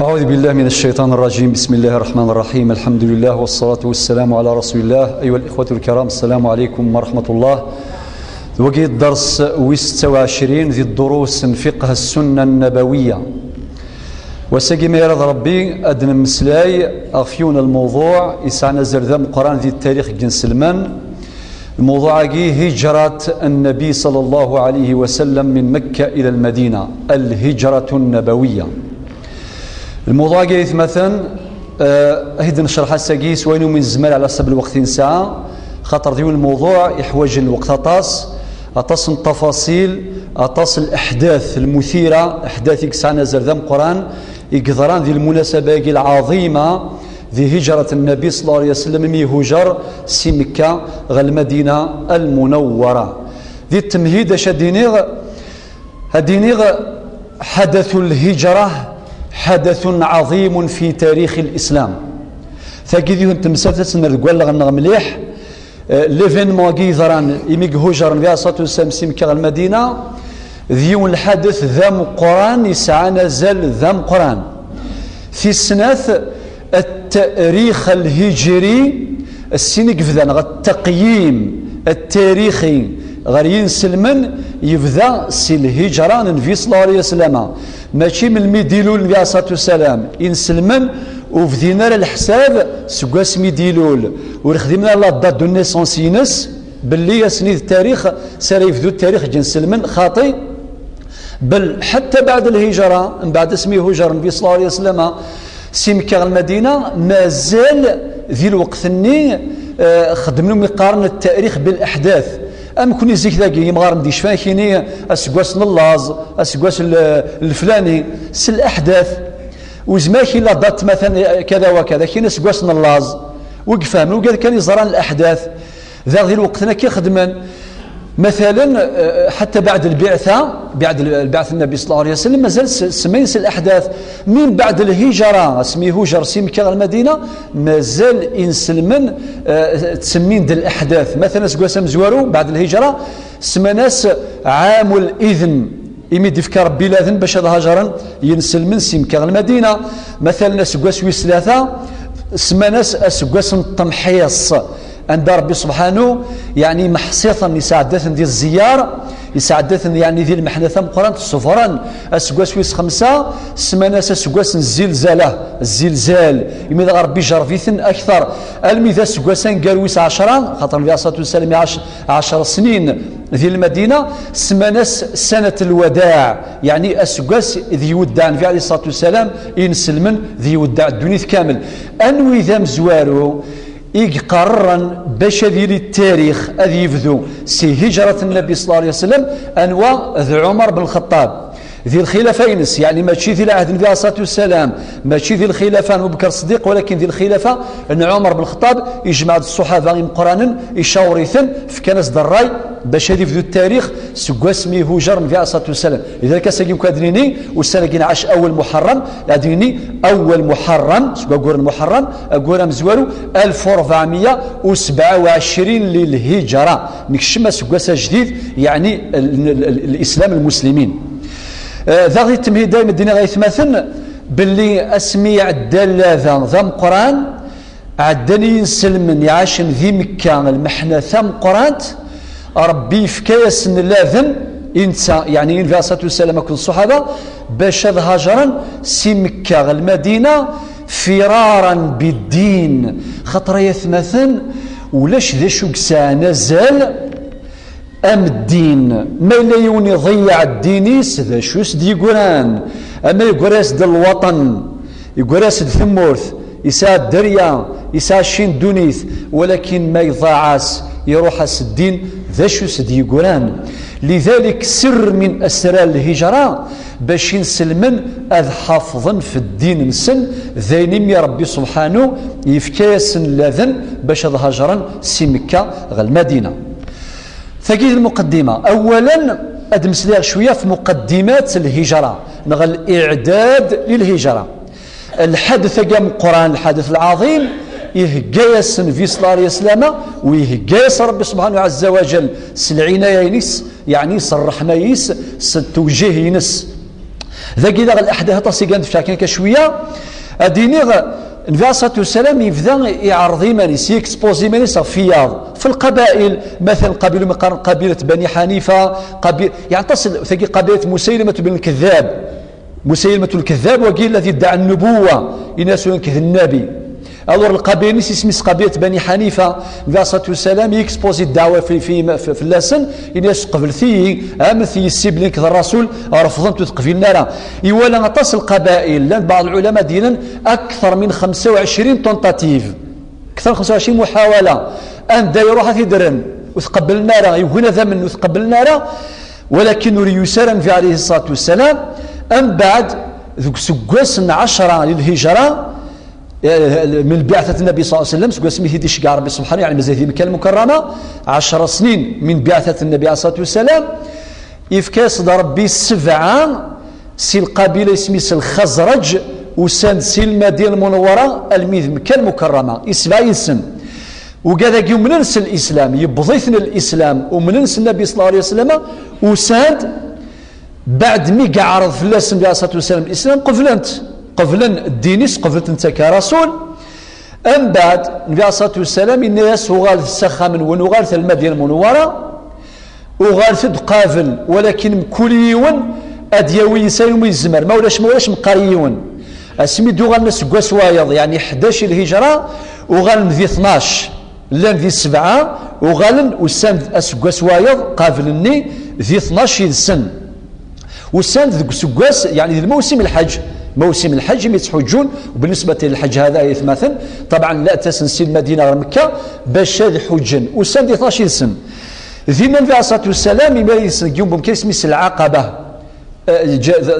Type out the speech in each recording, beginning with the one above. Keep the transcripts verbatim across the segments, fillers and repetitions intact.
أعوذ بالله من الشيطان الرجيم. بسم الله الرحمن الرحيم. الحمد لله والصلاة والسلام على رسول الله. أيها الإخوة الكرام، السلام عليكم ورحمة الله. Wagi d dders wis ستة وعشرين di ddurus n fiqh السنة النبوية. Wass-agi, ma irad Rebbi, ad nemmeslay ɣef yiwen n lmewḍuɛ yesɛan azal d ameqqran di ttarix n yinselmen. Lmewḍuɛ-agi, هجرة النبي صلى الله عليه وسلم من مكة إلى المدينة، الهجرة النبوية. Lmewḍuɛ-agi, aytmaten, eh, ad t-id-necreḥ ass-agi s wayen umi nezmer ɛla ḥsab lweqt i nesɛa, xaṭer d yiwen lmewḍuɛ iḥwaǧen lweqt aṭas, aṭas n ttafaṣil, aṭas n leḥdat lmutira, leḥdat i yesɛan azal d ameqqran, i yeḍran di lmunasaba-agi lɛaḍima, di هجرة النبي صلى الله عليه وسلم imi ihujer si Mekka ɣer Lmadina Lmunawwara. Di ttemhid, acu ad d-iniɣ? Ad d-iniɣ, حدث الهجرة حدث عظيم في تاريخ الإسلام. Tagi d yiwet n temsalt ad tt-nerr deg wallaɣ-nneɣ mliḥ. Eh, l'événement-agi yeḍran imi ihujer Nnbi ɛalayhi ṣṣalatu wassalam si Mekka ɣer Lmadina, d yiwen lḥadeth d ameqqran, yesɛan azal d ameqqran. Tis snat, التاريخ الهجري, sin i yebdan, neɣ التقييم التاريخي ɣer yinselmen, yebda si lhijra n Nnbi صلى الله عليه وسلم. Mačči melmi d-ilul Nnbi ɛalayhi ṣṣalatu wassalam, inselmen ur bdin ara leḥsab seg wasmi d-ilul, ur xdimen ara la date de naissance-ines, belli ass-nni d ttarix s ara yebdu ttarix n yinselmen, xaṭi. Bel ḥatta beɛd lhijra, mbeɛd asmi ihujer Nnbi ṣella Llahu ɛalayhi wa sallam si Mekka ɣer Lmadina, mazal di lweqt-nni, eh, xeddmen umi qqaren التاريخ بالأحداث. Am kunwi zik dagi, imɣaren d-yecfan kini aseggas n llaẓ, aseggas l-, leflani, s leḥdat. Ur yezmir ad yili la date, matan, kada wa kada, kini aseggas n llaẓ. Wi ifehmen, wigad kan yeẓran leḥdat. Daɣ di lweqt-nni akka i xeddmen. Matalen, eh, ḥatta beɛd lbiɛta, beɛd l-, lbiɛt n Nnbi ṣella Llahu ɛalayhi wa sallam, mazal s-, semmayen s leḥdat. Min beɛd lhijra, asmi ihujer si Mekka ɣer Lmadina, mazal inselmen, eh, ttsemmin-d leḥdat. Matalen, aseggas amezwaru, beɛd lhijra, semman-as ɛamul idn. Imi d-ifka Rebbi ladn bac ad hajren yinselmen si Mekka ɣer Lmadina. Matalen, aseggas wis tlata, semman-as aseggas n temḥiṣ, anda Rebbi subḥanu, yeɛni, meḥṣiṭen, yesɛedda-ten di zziyar, yesɛedda-ten, yeɛni, di lmeḥna tameqqrant, ṣebren. Aseggas wis xemsa, semman-as aseggas n zzilzala, zzilzal, imi dɣa Rebbi ijerreb-iten akter, almi d aseggas aneggaru wis ɛecra, xaṭer Nnbi ɛalayhi ṣṣalatu wassalam iɛac ɛecra snin di Lmadina, semman-as sanat lwadaɛ, yeɛni aseggas d iweddeɛ Nnbi ɛalayhi ṣṣalatu wassalam inselmen, d iweddeɛ ddunit kamel. Anwi d amezwaru i iqerren bac ad yili ttarix ad yebdu si hijrat Nnbi ṣella Llahu ɛalayhi wa sallam? Anwa? D Ɛumar ben Lxeṭṭab. Di lxilafa-ines, yeɛni mačči di lɛehd n Nnbi ɛalayhi ṣṣalatu wassalam, mačči di lxilafa n Abu Bekr Ṣeddiq, walakin di lxilafa n Ɛumar ben Lxeṭṭab, ijmeɛ-d ṣṣuḥaba imeqqranen, icawer-iten, fkan-as-d ṛṛay bac ad ibdu ttarix seg wasmi ihujer Nnbi ɛalayhi ṣṣalatu wassalam. Lidalik, ass-agi, nekk ad d-nini, ussan-agi nɛac awal Muḥerrem, ad d-nini awal Muḥerrem, seg waggur n Muḥerrem, aggur amezwaru, alef u ṛebɛemya u sebɛa u ɛecrin lilhijra. Nekcem aseggas ajdid, yeɛni l-, l-, l-, lislam, lmuslimin. Eh, daɣ di temhida, i m-d-nniɣ, aytmaten, belli asmi iɛedda lada d ameqqran, ɛeddan yinselmen iɛacen di Mekka lmeḥna tameqqrant, Rebbi yefka-yasen ladn, i netta, yeɛni i Nnbi ɛalayhi ṣṣalatu wassalam akked ṣṣuḥaba, bac ad hajren si Mekka ɣer Lmadina, firaran biddin. Xaṭer, ay atmaten, ulac d acu i yesɛan azal am ddin. Ma yella yiwen iḍeyyeɛ ddin-is, d acu i s-d-yeggran? Ama yeggra-yas-d lwaṭen, yeggra-yas-d tmurt, yesɛa dderya, yesɛa cci n ddunit, walakin ma iḍaɛ-as, iruḥ-as ddin, d acu i s-d-yeggran? Lidalik, sirr min asrar lhijra, bac inselmen ad ḥafḍen f ddin-nsen, d ayen imi Rebbi subḥanu yefka-yasen ladn bac ad hajren si Mekka ɣer Lmadina. Tagi d lmuqeddima. Awalen, ad d-mmeslayeɣ cwiya f muqeddimat lhijra, neɣ al-i'dad lilhijra. Lḥadeth-agi ameqqran, lḥadeth lɛaḍim, ihegga-yasen Nnbi ṣella Llahu ɛalayhi wa sallam, u ihegga-yas Rebbi subḥanu ɛazza wa jall s lɛinaya-ines, yeɛni s ṛṛeḥma-is, s tewjih-ines. Dagi daɣ leḥdath aṭas i gan tefka kan cwiya. Ad iniɣ, Nnbi alayhi ṣṣalatu wassalam yebda iɛerḍ iman-is, yexpoze iman-is ɣef wiyaḍ. Fi lqabail, matalan, qabila mi qqaren qabilat Bani Ḥanifa, qabi-, yeɛṭas tagi qabilat Musaylimat bin Lkeddab. Musaylimat Lkeddab, wagi alladhi yeddaɛ nnubuwa, ini-as ula nekk d nnabi. Alors lqabilat-is isem-is qabilat Bani Ḥanifa, Nnbi alayhi ṣṣalatu wassalam yexpoze ddeɛwa fi, fi, fi, fell-asen, ini-as qeblet-iyi, amnet yis-i belli nekk d rrasul, refḍen-t ur t-qbilen ara. Iwala aṭas lqabail, llan baɛḍ lɛulama d-yennan akteṛ min xemsa u ɛecrin tentative, akteṛ min xemsa u ɛecrin muḥawala, anda iruḥ ad t-id-rren, ur t-qebblen ara, yugin ad amnen ur t-qebblen ara, walakin ur yusi ara Nnbi alayhi ṣṣalatu wassalam. Ambeɛd, deg useggas n ɛecṛa di lhijra, eh, min biɛtat Nnabi ṣṣallallahu alayhi wasallam, seg wasmi i t-id-iceggeɛ Rebbi subḥanahu, yeɛni mazal di Mekka Lmukerrama, ɛecṛa snin min biɛtat Nnabi alayhi ṣṣalatu wassalam, yefka-yas-d Rebbi sebɛa si lqabila isem-is Lxezraj, usan-d si Lmadina Lmunewwara almi d Mekka Lmukerrama, i sebɛa yid-sen. Ugad-agi umnen s Lislam, yewweḍ-iten Lislam, umnen s Nnabi ṣṣallallahu alayhi wasallam, usan-d Beɛd mi yeɛreḍ fell-asen Nnbi alayhi ṣṣalatu wassalam Lislam, qeblen-t, qeblen ddin-is, qeblen-t netta ka rasul. Ambeɛd, Nnbi alayhi ṣṣalatu wassalam yenna-yas: "Uɣalet s axxam-nwen, uɣalet ar Lmadina Lmunewwara, uɣalet-d qabel, walakin mkul yiwen ad yawi yis ayen umi yezmer, ma ulac, ma ulac meqqar yiwen." Asmi d-uɣalen aseggas wayeḍ, yeɛni ḥdac i lhijra, uɣalen di tnac. Llan di sebɛa, uɣalen, usan-d aseggas wayeḍ, qabel-nni, di tnac yid-sen. Usan-d deg useggas, yeɛni di lmawsim lḥeǧ, mawsim lḥeǧ, imi ttḥuǧǧun, وبالنسبة للحج هذا, ay atmaten, ṭabɛen, la ttasen si Lmadina ɣer Mekka, bac ad ḥuǧǧen. Usan-d di tnac yid-sen. Dinna Nnbi alayhi ṣṣalatu wassalam, imir yid-sen deg yiwen wemkan isem-is Lɛaqaba.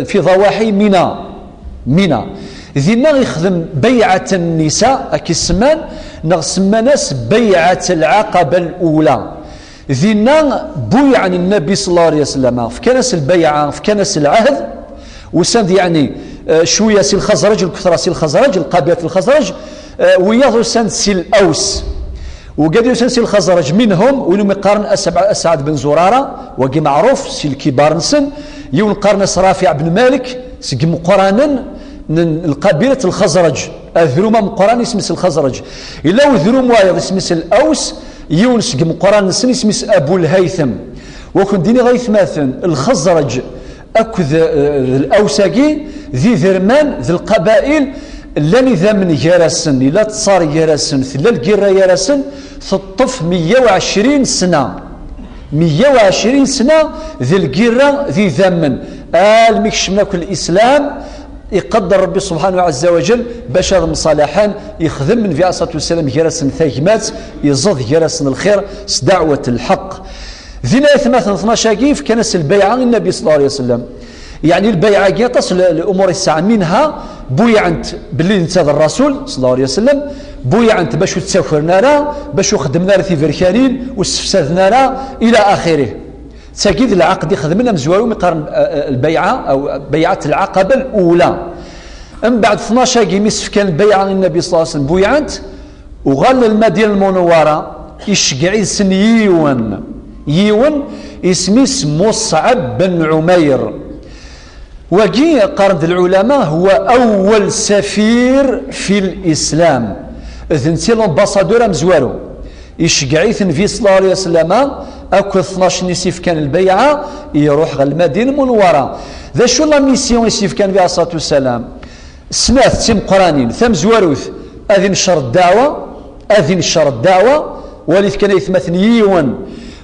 في ضواحي منى. منى. Dinna ixdem bayɛat nnisa, akka i semman, neɣ semman-as bayɛat lɛaqaba lula. Dinna buyɛen Nnabi ṣṣallallahu alayhi wasallam, fkan-as lbayɛa, fkan-as lɛehd, usan-d, yeɛni, eh, cwiya si Lxezraj, lketṛa si Lxezraj, lqabilat Lxezraj, eh, wiyaḍ usan-d si Laws. Ugad yusan si Lxezraj, minhum, win umi qqaren Asɛad ben Zurara, wagi meɛruf, si lkibar-nsen, yiwen qqaren-as Rafiɛ ben Malik, seg imeqqranen n lqabilat Lxezraj, adrum ameqqran isem-is Lxezraj. Yella udrum wayeḍ isem-is Laws, yiwen seg imeqqranen-nsen isem-is Abu Lhaytem. Wa kun-d-iniɣ ay atmaten, Lxezraj akked, eh, d Laws-agi, d iderman, d lqabail, llan idammen gar-asen, yella ttṣar gar-asen, tella lgirra gar-asen, teṭṭef meyya u ɛecrin sna. Meyya u ɛecrin sna d lgirra d idammen. Almi kecmen akk Lislam, iqedder Rebbi subḥanahu ɛazza wa jell bac ad mṣalaḥen, ixdem Nnbi alayhi ṣṣalatu wassalam gar-asen tagmat, iẓẓed gar-asen lxir s daɛwat lḥeqq. Din ay atmaten tnac-agi fkan-as lbayɛa i Nnabi ṣṣallallahu alayhi wasallam. Yeɛni lbayɛa-agi aṭas n, n umur yesɛa, minha buyɛent belli netta d Rrasul ṣṣallallahu alayhi wasallam, buyɛent bac ur ttakren ara, bac ur xeddmen ara tiberkanin, ur ssefsaden ara, ila axirih. D tagi d lɛaqd i xedmen amezwaru mi qqaren, eh, eh, lbayɛa, aw bayɛat lɛaqaba lula. Mbeɛd tnac-agi mi s-fkan lbayɛa i Nnabi ṣṣallallahu alayhi wasallam, buyɛent, uɣalen ar Lmadina Lmunewwara, iceggeɛ yid-sen yiwen, yiwen, isem-is Muṣɛab ben Ɛumayr. Wagi, qqaren-d lɛulama, huwa awwal safir fi Lislam. D netta i l'ambassadeur amezwaru. Iceggeɛ-it Nnbi ṣṣallallahu alayhi wasallam akked tnac-nni i s-ifkan lbayɛa, iruḥ ɣer Lmadina Lmunewwara. D acu la mission i s-ifkan Nnbi alayhi ṣṣalatu wassalam? Snat d timeqqranin. Tamezwarut, ad incer ddeɛwa, ad incer ddeɛwa, walit kan ay atmaten yiwen.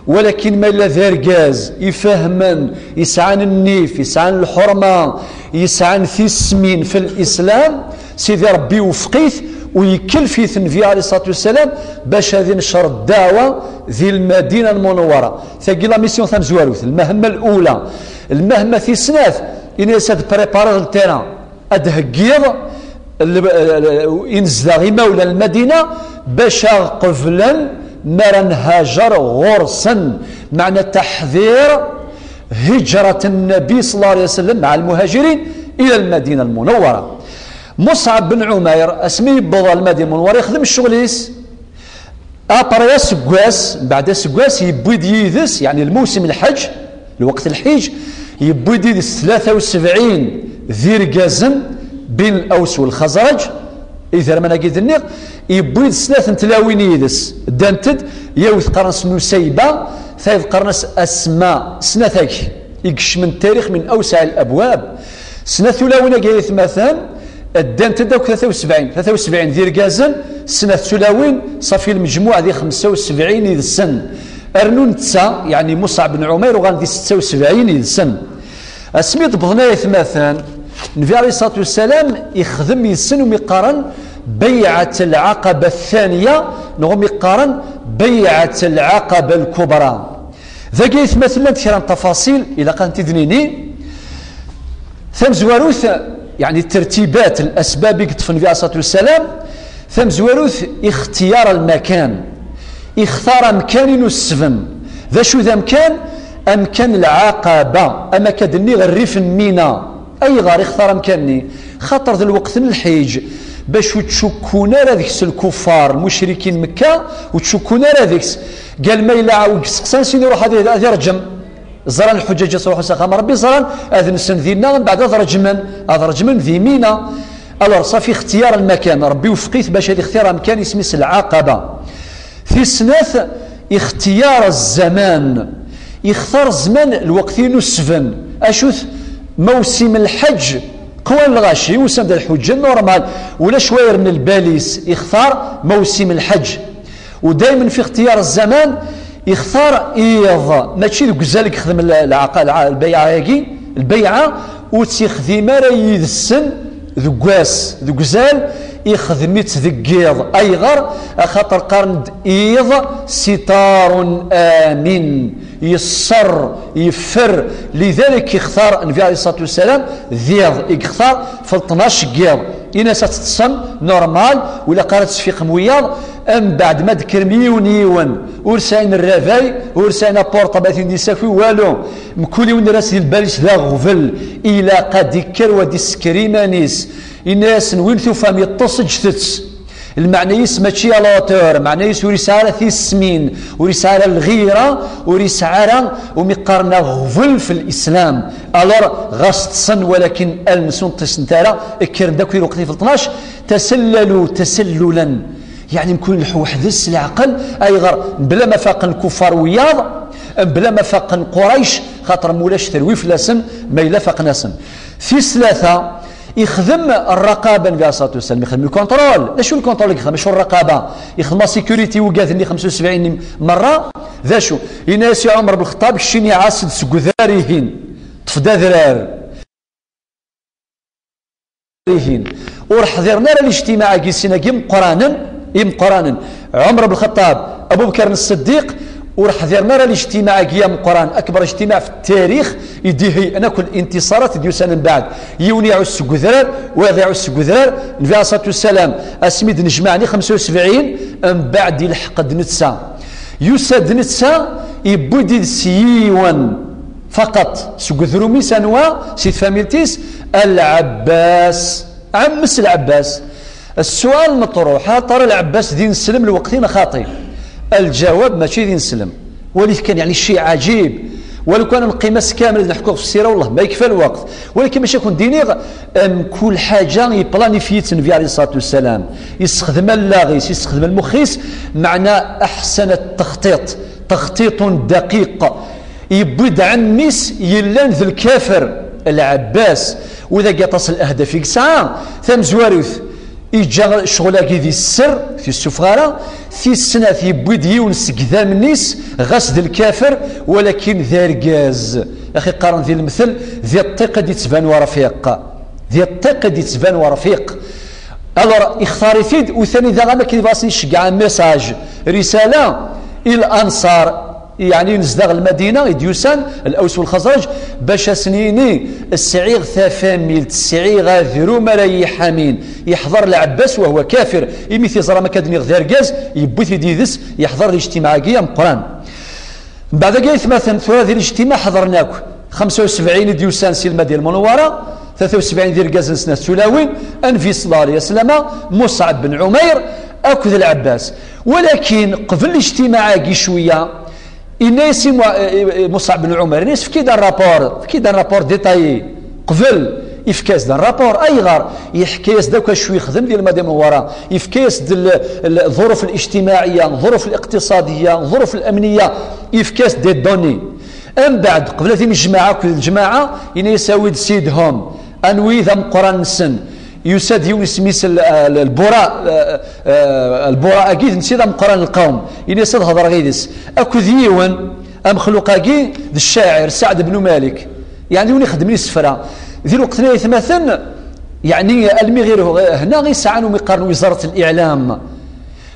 Walakin ma yella d argaz ifehmen, yesɛan nnif, yesɛan lḥurma, yesɛan tismin fi Lislam, Sidi Rebbi iwefeq-it u yekkelf-it Nnbi alayhi ṣṣalatu wassalam bac ad incer ddeɛwa di Lmadina Lmunewwara. Tagi la mission tamezwarut, lmahemma lula. Lmahemma tis snat, ini-as ad prépariɣ le terrain. Ad d-heggiḍ l-, l-, inezdaɣ, imawlan n Lmadina, bac ad ɣ-qeblen mi ara nhajer ɣur-sen, meɛna taḥdir hijrat Nnabi ṣṣallallahu alayhi wasallam مع المهاجرين إلى المدينة المنورة. Muṣɛab ben Ɛumayr, asmi yewweḍ ɣer Lmadina Lmunewwara, yexdem ccɣel-is. Après aseggas, mbeɛd aseggas, yewwi-d yid-s, yeɛni lmewsim lḥeǧ, lweqt lḥiǧ, yewwi-d yid-s tlata u sebɛin d irgazen bin Aws u Lxazraj, iderman-agi d-nniɣ, yewwi-d snat n tlawin yid-s. Ddant-d, yiwet qqaren-as Nusayba, tayeḍ qqaren-as Asma, snat-agi i yekcmen tarix min awsaɛ al-abwab. Snat tulawin-agi ay atmaten, ddant-d akk tlata u sebɛin, tlata u sebɛin d irgazen, snat tulawin, ṣafi lmejmuɛ di xemsa u sebɛin yid-sen. Rnu netta, yeɛni Muṣɛab ben Ɛumayr, uɣalen di setta u sebɛin yid-sen. Asmi d-wwḍen ay atmaten, Nnbi ɛalayhi ṣṣalatu wassalam ixdem yid-sen umi qqaren Bayɛat al-Ɛaqaba Ttaniya, neɣ umi qqaren Bayɛat al-Ɛaqaba Lkubra. Dagi ay atmaten llant kra n tafaṣil, ilaq ad tent-id-nini. Tamezwarut, yeɛni tertibat, lasbab i yeṭṭfen Nnbi ɛalayhi ṣṣalatu wassalam, tamezwarut, ixtiyar lmakan. Ixtar amkan i nusben. D acu d amkan? Amkan Lɛaqaba, ama akka d-nniɣ rrif n Mina. Ayɣer ixtar amkan-nni? Xaṭer d lweqt n lḥiǧ, bac ur ttcukkun ara deg-s lkuffar, lmucrikin Mekka, ur ttcukkun ara deg-s. Gal ma yella wi yesteqsan, sin iruḥ ad, ad irǧem. Ẓran lḥuǧaǧ ad truḥ s axxam Rebbi, ẓran ad nsen dinna, mbeɛd ad reǧmen, ad reǧmen di Mina. Alors, ṣafi, ixtiyar lmakan, Rebbi iwefeq-it bac ad ixtir amkan isem-is Lɛaqaba. Tis snat, ixtiyar zzaman. Ixtar zzman, lweqt i nusben. Acu-t? Mawsim lḥeǧ, qwan lɣaci, ussan-d lḥuǧǧa, normal, ulac wa irn lbal-is, ixtar mawsim lḥeǧ. U daymen fi ixtiyar zzaman, ixtar iḍ, mačči deg uzal i yexdem l-, lɛaqa-, lɛa-, lbayɛa-agi, lbayɛa ur tt-ixdim ara yid-sen deg wass, deg uzal, ixdem-itt deg yiḍ. Ayɣer? Axaṭer qqaren-d iḍ sitarun amin, yesser, yeffer, lidalik ixtar Nnbi ɛalayhi ṣṣalatu wassalam d iḍ i yextar f tnac n yiḍ. Ini-as ad teṭṭsem, normal, ur ilaq ara ad tesfiqem wiyaḍ, mbeɛd ma d-kkrem yiwen yiwen, ur sɛin rrabay, ur sɛin apurṭab ad ten-id-isaki walu, mkul yiwen irra-s di lbal-is d aɣbel, ilaq ad d-ikker u ad d-issekker iman-is. Ini-asen, win tufam yeṭṭes, ǧǧet-t. Lmeɛna-is mačči à la hauteur, meɛna-is ur yesɛi ara tismin, ur yesɛi ara lɣira, ur yesɛi ara umi qqaren aɣbel f lislam. Alors, ɣas ṭṭsen, walakin allen-nsen ur ṭṭisent ara, kkren-d akk di lweqt-nni f tnac, tasallalu tasallulan. Yeɛni mkul nleḥḥu weḥd-s s leɛqel, ayɣer? Mebla ma faqen lkuffar wiyaḍ, mebla ma faqen Qurayc, xaṭer ma ulac terwi fell-asen, ma yella faqen-asen. Tis tlata, ixdem rraqaba, Nnbi ɛalayhi ṣṣalatu wassalam, ixdem le contrôle. D acu le contrôle i yexdem? Acu rraqaba? Ixdem la sécurité i wigad-nni xemsa u sebɛin merra. D acu? Yenna-yas i Ɛumer ben Lxeṭṭab, keččini ɛass-d seg udrar-ihin. Ṭṭef-d adrar. Ihin. Ur ḥdiren ara lijtimaɛ-agi sin-agi imeqqranen, imeqqranen. Ɛumer ben Lxeṭṭab, Abu Bekr n Ṣṣeddiq, ur ḥdiren ara lijtimaɛ-agi ameqqran, akbar ijtimaɛ f ttarix, i d-iheyyan akk lintiṣarat i d-yusan mbeɛd. Yiwen iɛuss seg udrar, wayeḍ iɛuss seg udrar, Nnbi ɛalayhi ṣṣalatu wassalam, asmi d-nejmaɛen i xemsa u sebɛin, mbeɛd ilḥeq-d netta. Yusa-d netta, yewwi-d yid-s yiwen faqat seg udrum-is, anwa? Si tfamilt-is, Lɛebbas, ɛemmes Lɛebbas. Ssual meṭruḥ, axaṭer Lɛebbas d ineslem lweqt-in xaṭi? Lǧawab mačči d ineslem. Walit kan, yeɛni cci ɛajib. Walu kan ad neqqim ass kamel ad neḥku ɣef ssira, wellah ma yekfa lweqt. Walakin mačči ad kent-d-iniɣ, mkul ḥaǧa yeplanifyi-tt Nnbi ɛalayhi ṣṣalatu wassalam. Yessexdem allaɣ-is, yessexdem lmux-is, meɛna aḥsan at-texṭiṭ, texṭiṭun daqiq. Yewwi-d ɛemmi-s yellan d lkafer, Lɛebbas. U dagi aṭas n lehdaf i yesɛa. Tamezwarut, iǧǧa ccɣel-agi di sser, ur t-yessufeɣ ara. Tis snat, yewwi-d yiwen seg idammen-is, ɣas d lkafer, walakin d argaz. Axi qqaren di lemtel, di ṭṭiq i d-yettban urfiq. Di ṭṭiq i d-yettban urfiq. Alors, ixtar-it-id, u tani daɣ am akken yebɣa ad sen-iceggeɛ un message, risala, i Lanṣar, yeɛni nezdeɣ Lmadina, i d-yusan, Laws u Lxeẓraj, bac ad sen-yini, sɛiɣ tafamilt, sɛiɣ adrum ara yi-ḥamin. Yeḥḍer Lɛebbas, wa huwa kafir, imi t-yeẓra ma akka d-nniɣ d argaz, yewwi-t-id yid-s, yeḥḍer lijtimaɛ-agi ameqqran. Mbeɛd-agi ay atmaten, tura di lijtimaɛ ḥeḍren akk xemsa u sebɛin i d-yusan si Lmadina Lmunawwara, tlata u sebɛin d irgazen, snat tulawin, Nnbi ṣella Llahu ɛalayhi wa sallama, Muṣɛab ben Ɛumayr akked Lɛebbas. Walakin qbel lijtimaɛ-agi cwiya, yenna-yas i Mu-, i, i Muṣɛab ben Ɛumayr, yenna-yas, efk-iyi-d un rapport, efk-iyi-d un rapport détaillé. Qbel, Yefka-as-d rapport. Ayɣer? Yeḥka-as-d akk acu yexdem di Lmadina Munawwara. Yefka-as-d l-, l-, ḍuruf الاجتماعية, ḍuruf الاقتصادية, ḍuruf الأمنية. Yefka-as-d des données. Mbeɛd, qbel ad imejmaɛ akked lǧemaɛa, yenna-yas: "Awi-d sidhum, anwi d ameqqran-nsen." Yusa-d yiwen isem-is l-, l-, Lbura, eh, eh, Lbura-agi d netta i d ameqqran n lqawm. Yenna-yas: "Ad hedreɣ yid-s." Akked yiwen, amexluq-agi d ccacir, Saɛd bnu Malik. Yeɛni win ixeddmen isefra. Di lweqt-nni ay atmaten, yeɛni almi ɣir hna i sɛan umi qqaren وزارة الإعلام.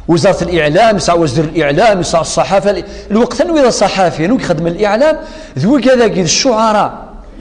وزارة الإعلام, yesɛa وزير الإعلام, yesɛa الصحافة. Lweqt-nni d aṣaḥafi, anwa i ixeddmen الإعلام? D wigad-agi, d ccuɛara.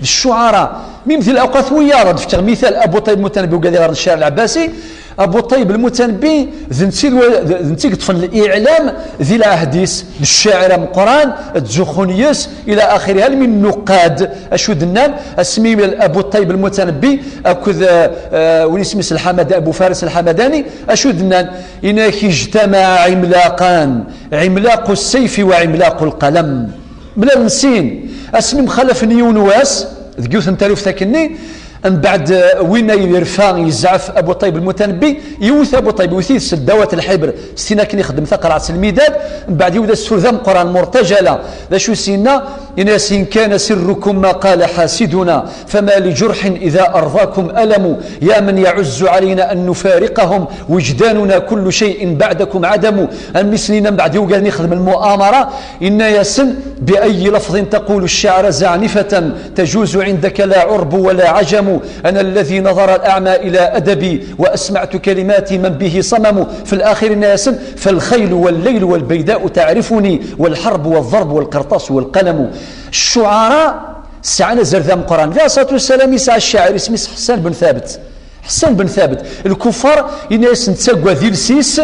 D ccuɛara. Mim di lawqat wiyaḍ, ad d-fkeɣ mital, Abu Ṭayyeb Mutanabbi, wigad iɣer n ccɛir lɛebbasi, Abu Ṭayyeb Lmutanabbi, d netta i d wa-, d, d netta i yeṭṭfen الإعلام di lɛehd-is, d ccacir ameqqran, ttzuxxun yes, ila axiriha, almi nnuqad, acu d-nnan, asmi Abu Ṭayyeb Lmutanabbi akked, eh, eh, win isem-is Lḥamad-, Abu Faris Lḥamadani, acu d-nnan? Yenna-ak: "اجتمع عملاقان، عملاق السيف وعملاق القلم." Mlalen sin, asmi mxalafen yiwen wass, deg yiwet n taluft akkenni, mbeɛd, eh, win ay yerfa yezɛef Abu Ṭayyeb Lmutanabbi, yewwet Abu Ṭayyeb, yewwet-it s ddawat lḥibr, s tin akken ixeddem taqerɛet n lmidad, mbeɛd yewwet-as tura d ameqqran, murtajala. D acu i s-yenna? Yenna-as: "إن كان سركم ما قال حاسدنا، فما لجرح إذا أرضاكم ألم، يا من يعز علينا أن نفارقهم، وجداننا كل شيء بعدكم عدم." Am i s-yenna mbeɛd i wigad-nni ixeddmen lmuamara, yenna-yasen: "بأي لفظ تقول الشعر زعنفة، تجوز عندك لا عرب ولا عجم، أنا الذي نظر الأعمى إلى أدبي، وأسمعت كلماتي من به صمم." في الآخر yenna-yasen: "فالخيل والليل والبيداء تعرفني، والحرب والضرب والقرطاس والقلم." Ccuɛara sɛan azal d ameqqran. Di ṣṣalatu wassalam, yesɛa ccacir, isem-is Ḥessan ben Thabet. Ḥessan ben Thabet. Lkuffar, yenna-yas, nettagad iles-is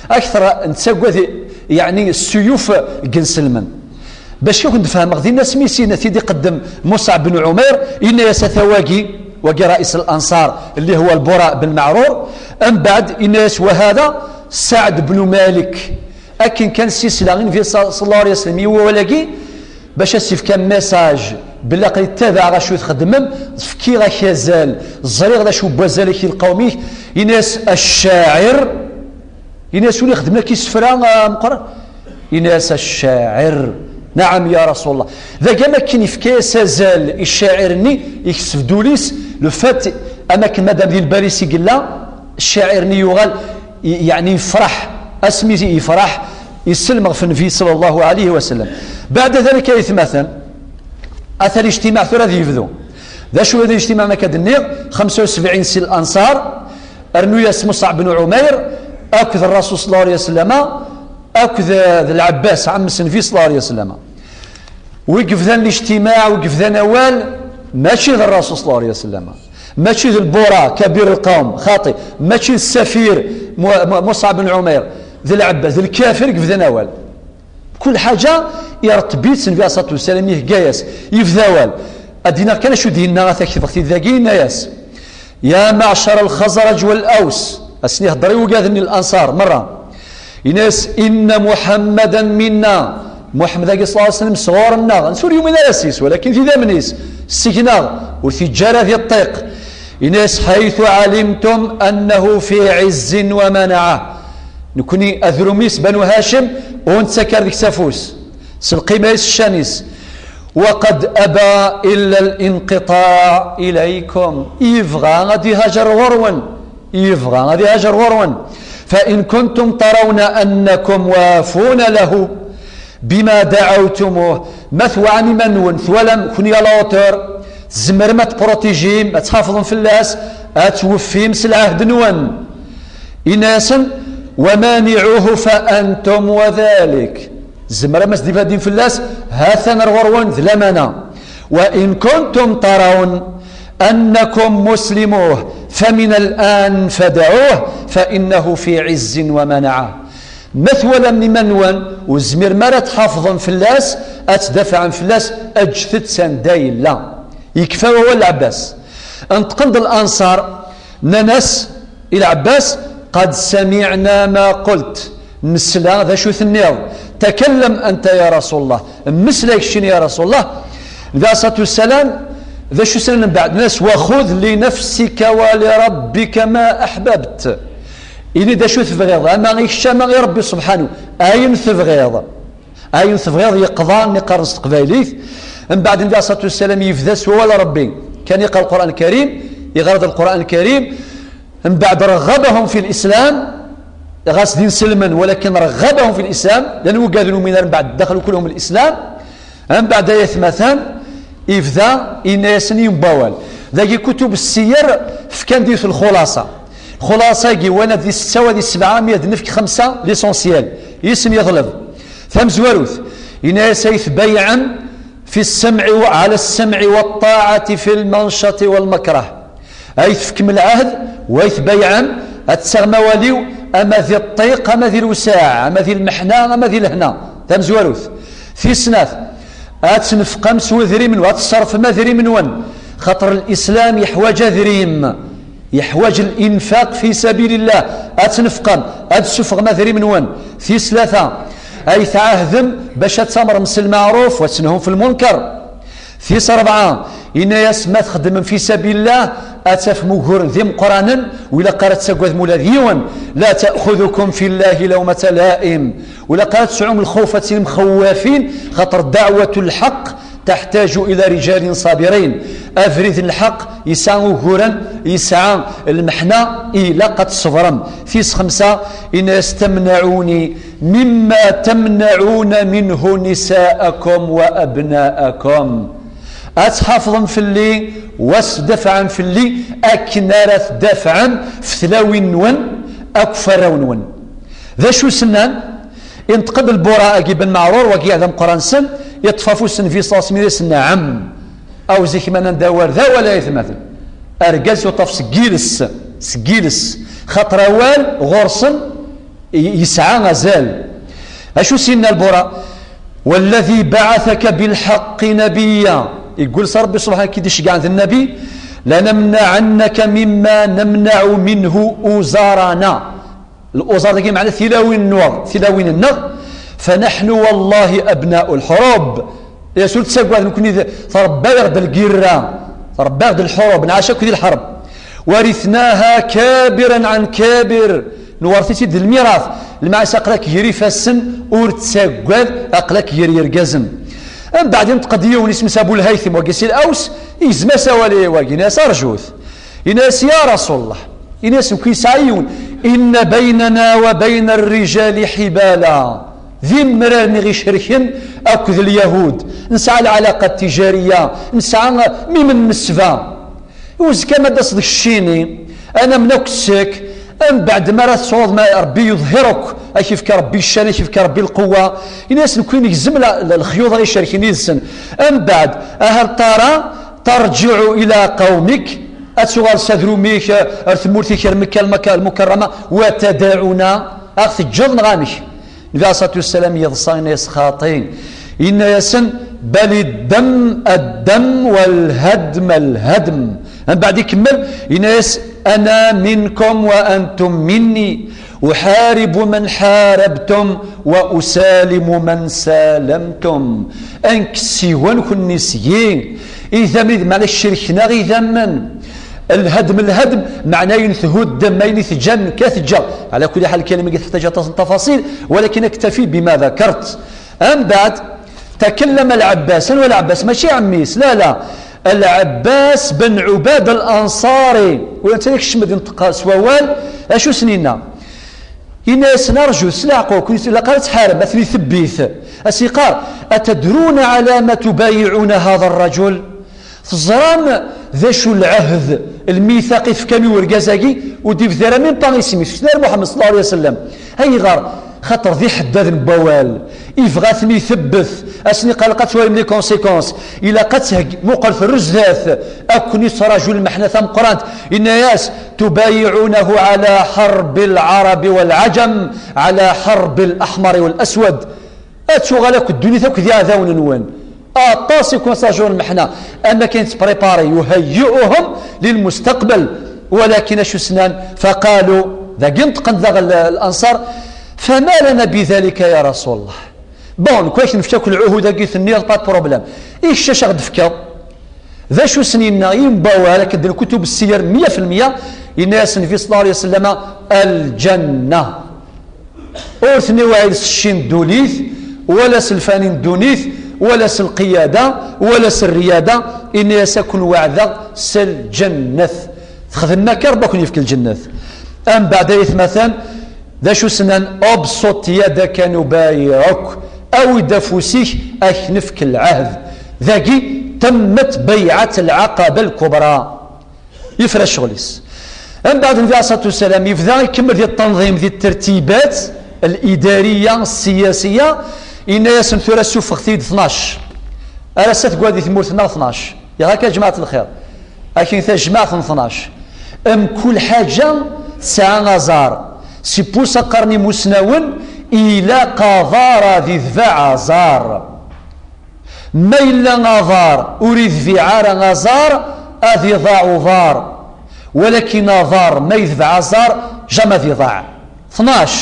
akter nettagad, yeɛni, ssuyuf n yinselmen. Bac kan ad ken-d-fehmeɣ, dinna asmi s-yenna, t-id-iqeddem Muṣɛab ben Ɛumayr, yenna-yas: "Ata wagi, wagi رئيس الأنصار اللي هو البراء بن معرور." Mbeɛd, yenna-yas: "وهذا سعد بن مالك." Akken kan s-yesla i Nnbi صلى الله عليه وسلم i wawal-agi, bac ad s-yefk message belli aql-i ttabaɛeɣ acu txeddmem, fkiɣ-ak azal, ẓriɣ d acu n wazal-ik i lqawm-ik. Yenna-yas: "الشاعر؟" Yenna-yas: "Win ixeddmen akka isefra, a Meqqran?" Yenna-yas: "الشاعر، نعم يا رسول الله." Dagi am akken yefka-yas azal i ccacir-nni, yekseb-d ul-is, le fait, am akken madam di lbal-is i yella, ccacir-nni yuɣal, y-, yeɛni yefreḥ, asmi yefreḥ, yesselmeɣ ɣef Nnbi صلى الله عليه وسلم. Beɛda ذلك ay atmaten, ata lijtimaɛ tura ad yebdu. D acu d lijtimaɛ, ma akka d-nniɣ, خمسة وسبعين si Lanṣar, rnu-yas Muṣɛab ben Ɛumayr, akked Rrasul صلى الله عليه وسلم, akked, eh, d Lɛebbas, ɛemmes Nnbi صلى الله عليه وسلم. Wi yebdan lijtimaɛ, wi yebdan awal, mačči d Rrasul صلى الله عليه وسلم, mačči d Lbura, kabir lqawm, xaṭi, mačči d ssafir Mu-, Mu-, Muṣɛab ben Ɛumayr, d Lɛebbas, d lkafir i yebdan awal. Kul ḥaǧa ireṭṭeb-itt Nnbi عليه الصلاة والسلام, ihegga-yas, yebda awal. Ad d-iniɣ kan acu d-yenna, ad t-ak-tebɣ tid dagi, yenna-yas: "يا معشر الخزرج والأوس." Asen-ihedder i wigad-nni Lanṣar merra. Yenna-yas: "إن محمدا منا." Muḥemmed-agi صلى الله عليه وسلم sɣur-nneɣ, netta ur yumin ara s-is, walakin d idammen-is, seg-neɣ, ur t-iǧǧa ara di ṭṭiq. Yenna-yas: "حيث علمتم أنه في عز ومنعة." Nekni, adrum-is, Banu Hacim, ur nettak ara deg-s afus. S lqima-is, ccan-is. "وقد أبى إلا الانقطاع إليكم." Yebɣa ad ihajer ɣur-wen. Yebɣa ad ihajer ɣur-wen. "فإن كنتم ترون أنكم وافون له بما دعوتموه." Ma twɛam iman-nwen, twalam kuni à la hauteur, tzemrem ad tprotijim, ad tḥafḍem fell-as, ad tweffim s lɛehd-nwen. Yenna-yasen: "ومانعوه فأنتم وذلك." Tzemrem ad s-d-ibadim fell-as, ha-t-an ar ɣur-wen d lamana. "وإن كنتم ترون أنكم مسلموه فمن الآن فدعوه فإنه في عز ومنعة." Ma twalam iman-nwen ur tezmirem ara ad tḥafḍem fell-as, ad tdafɛem fell-as, ǧǧet-t s anda yella. Yekfa wawal Lɛebbas. Neṭqen-d Lanṣar, nnan-as i Lɛebbas: "قد سمعنا ما قلت." Nesla d acu tenniḍ. "تكلم أنت يا رسول الله." Mmeslay keččini ya Rasul Allah. Nnbi عليه الصلاة والسلام, D acu slan mbeɛd? Nnan-as: "Wa xud li nafsika wa li rabbika ma aḥbabt." Ini-d acu tebɣiḍ, ama i kečč ama i Rebbi subḥanu, ayen tebɣiḍ. Ayen tebɣiḍ yeqḍa, nni qqaren s teqbaylit. Mbeɛd Nnbi alayhi ṣṣalatu wassalam yebda s wawal Rebbi, kan iqra Lqur'an Lkarim, iɣer-d Lqur'an Lkarim, mbeɛd رغبهم في الإسلام, ɣas d inselmen, walakin رغبهم في الإسلام, llan wigad ur numin ara, mbeɛd دخلوا كلهم الإسلام. Mbeɛd ay atmaten, ibda inna-yasen yiwen n wawal. Dagi kutub ssiyar fkan-d yiwet lxulaṣa. Xulaṣa-agi, wa ad di setta, wa di sebɛa, mi ad nefk xemsa, l'essentiel. Yis-m yeḍleb. Tamezwarut, inna-yas ay tbayɛem في السمع و-، على السمع والطاعة في المنشط والمكره. Ay tefkem lɛahd, wa ay tbayɛem, ad taɣem awal-iw, ama di ṭṭiq, ama di lewsaɛ, ama di lmeḥna, ama di lehna. Tamezwarut. Tis snat, ad tnefqem s wedrim-nwen, ad tṣerfem adrim-nwen. Xaṭer Lislam yeḥwaǧ adrim, yeḥwaǧ الإنفاق في سبيل الله. Ad tnefqem, ad tsuffɣem adrim-nwen. Tis tlata, ay tɛahdem bac ad tamrem s lmeɛruf, wa ad tenhum f lmunker. Tis rebɛa, inna-yas ma txeddmem fi sabillah, ad tafem uguren d imeqqranen, u ilaq ara tettagadem ula d yiwen. لا تأخذكم في الله لومة لائم. U ilaq ara tesɛum lxawf, ad tilim xewwafin, xaṭer دعوة الحق تحتاج إلى رجال صابرين. Abrid n lḥeqq yesɛa uguren, yesɛa lmeḥna, ilaq ad tṣebrem. Tis xemsa, inna-yas تمنعوني مما تمنعون منه نساءكم وأبناءكم. Ad tḥafḍem fell-i, wa ad tdafɛem fell-i, akken ara tdafɛem f tlawin-nwen akked warraw-nwen. D acu s-nnan? Inṭeq-d lbura-agi Ben Meɛrur, wagi d ameqqran-nsen, iṭṭef afus n Nnbi ṣalla Llahu ɛalayhi wa sallam, iɛem. Aw zik ma nnan d awal, d awal ay atmaten. Argaz yuṭaf seg yiles, seg yiles. Xaṭer awal ɣur-sen y-, yesɛa azal. Acu s-yenna lbura? والذي بعثك بالحق نبيا. Yeggul s Rebbi subḥana, k-id-iceggɛen d Nnabi. لنمنعنك مما نمنع منه أوزارنا. Luzar dagi meɛna tilawin-nneɣ, tilawin-nneɣ. فنحن والله أبناء الحروب. Yes, ur ttagad, nekni d, trebba-yaɣ-d lgirra, trebba-yaɣ-d lḥurub, nɛac akk di lḥerb. ورثناها كابرا عن كابر. Nwerret-itt-id d lmirat. Lmeɛna aql-ak gar ifassen, ur ttagad, aql-ak gar yergazen. Mbeɛd inṭeq-d yiwen isem-is Abu Lhaythim, wagi si Laws, igzem-as awal i wagi, yenna-as: "Arjut." Yenna-as: "Ya Rasulullah." Yenna-as: "Nekk yesɛa yiwen. إن بيننا وبين الرجال حبالا." D imraren i ɣ-icerken akked Lyahud. Nesɛa lɛalaqa tijariya, nesɛa mim n nesba. Uzekka ma d-taseḍ keččini, ad namen akk seg-k, mbeɛd mi ara tesɛuḍ ma Rebbi yuḍhir akk, ad k-ifk Rebbi ccan, ad k-ifk Rebbi lqewwa. Ini-asen, nekk negzem la-, la-, lexyuḍ ara icerken yid-sen. Mbeɛd, aha tara, ترجع إلى قومك, ad tuɣal s adrum-ik ar tmurt-ik, ar Mekka lmak-, lmukarrama, وتدعنا, ad ɣ-teǧǧeḍ neɣ amek? Nnbi alayhi ṣṣalatu wassalam yeḍsa, yenna-yas xaṭi. Yenna-yasen: بل الدم الدم والهدم الهدم. Mbeɛd ikemmel, yenna-yas: أنا منكم وأنتم مني، أحارب من حاربتم وأسالم من سالمتم. Ad nekk seg-wen, kenni seg-i. Idammen, meɛna cerken-aɣ idammen. Lhedm, lhedm, meɛna ayen thuddem, ayen i teǧǧam, nekk ad t-ǧǧeɣ. Ɛla kulli ḥal, lkalima-agi teḥtaǧ aṭas n tafaṣil, walakin aktafi bima dakart. Mbeɛd, takellama Lɛebbas, anwa Lɛebbas? Mačči ɛemmi-s, la, la. Lɛebbas ben Ɛubada Lanṣari. Ula netta yak kecm ad inṭeq s wawal, acu s-nenna? Yenna-yasen: "Arjut, s leɛqul, ur ilaq ara ad tḥarem, ad ten-itebbit." Ad s-yeqqar: "أتدرون على ما تبايعون هذا الرجل؟" Teẓram d acu lɛehd, lmithaq i tefkam i urgaz-agi? Ur d-ibdi ara même pas isem-is, ur d-ibdi ara Muḥemmed ṣalla Llahu ɛalayhi wa sallam. Ayɣer? Xaṭer d iḥeddaden n wawal. Ibɣa ad ten-itebbet, ad sen-iqqar ilaq ad twalim les conséquences, ilaq ad thegg-, muqel terr zdat, ad ken-ittraju lmeḥna tameqqrant. Yenna-yas: "تبايعونه على حرب العرب والعجم، على حرب الأحمر والأسود." Ad tuɣal akk ddunit akk d iɛdawen-nwen. Aṭas i ken-ittṛaǧun lmeḥna. Am akken yettprépari, يهيئهم للمستقبل. Walakin acu s-nnan? فقالوا, dagi neṭqen daɣ l-, Lanṣar: "فما لنا بذلك يا رسول الله؟" Bon, nekk ad ak-nefk akk lɛuhud-agi tenniḍ, pas de problème. I kečč acu aɣ-d-tefkiḍ? D acu sen-yenna yimbawal akken d lkutub ssiyar meyya fi lmeyya? Yenna-yas Nnbi ṣella Llahu ɛalayhi wa sallam: "Lǧanna." Ur ten-iwɛid s cci n ddunit, wala s lfani n ddunit, wala s lqiyada, wala s rriyada. Yenna-yas: "Ad ken-weɛdeɣ s lǧennet. Txedmem akka, Rebbi ad ken-yefk lǧennet." Ambeɛd ay atmaten, d acu s-nnan? "Obsut yadaka nubayiɛuk." Awi-d afus-ik, ad k-nefk lɛehd. Dagi, temmet bayɛat lɛaqaba lkubra. Yefra ccɣel-is. Mbeɛd, Nnbi ɛalayhi ṣṣalatu wassalam yebda ikemmel di ttanḍim, di tertibat lidariya ssiyasiya. Yenna-yasen: "Tura suffɣet-iyi-d tnac. Ar ass-a teggra di tmurt-nneɣ tnac. Yaɣ akka, a jmaɛat lxir. Akin tajmaɛt n tnac. Mkul ḥaǧa tesɛa aẓar. Si pus qqaren imusnawen, ilaq aḍar ad idbeɛ aẓar. Ma yella aḍar ur idbiɛ ara aẓar, ad iḍaɛ uḍar. Walakin aḍar ma idbeɛ aẓar, jama ad iḍaɛ." Tnac.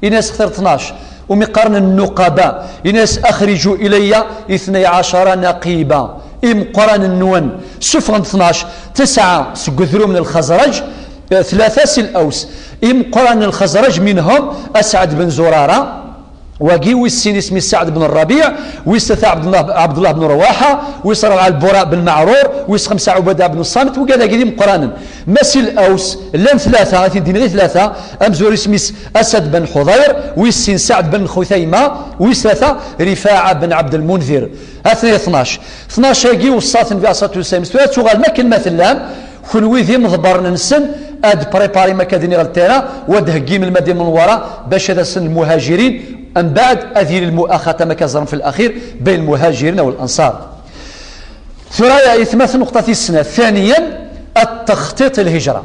Ini-as xtir tnac. Umi qqaren nnuqaba. Ini-as: "Axriju ilayya itnay ɛacara naqiba." Imeqqranen-nwen. Suffɣen-d tnac. Tesɛa seg udrum n Lxezraj, eh, tlata si Laws. Imeqqranen n Lxezraj, minhum Asɛad ben Zurara. Wagi wis sin isem-is Saɛd ben Rabiɛ, wis tlata Ɛebdullah, Ɛebdullah ben Rawaḥa, wis rebɛa Lbura ben Maɛrur, wis xemsa Ɛubada ben Ṣṣamit, wigad-agi d imeqqranen. Ma si Laws, llan tlata, ad t-id-iniɣ i tlata, amezwaru isem-is Asad ben Ḥuḍayr, wis sin Saɛd ben Xutayma, wis tlata Rifaɛa ben Ɛebdelmundir. Ha-ten-a tnac. Tnac-agi weṣṣa-ten Nnbi ɛalayhi ṣṣalatu wassalam. Tura ad tuɣalem akken ma tellam, kenwi d imḍebbren-nsen, ad préparim akka ad iniɣ ltira, u ad d-theggim Lmadina Lmunawwara bac ad asen lmuhajirin, mbeɛd ad yili lmuaxat am akka ẓrem fi laxir bayn lmuhajirin u lanṣar. Tura ay atmaten, nnuqṭa tis snat, ثانيا التخطيط للهجرة.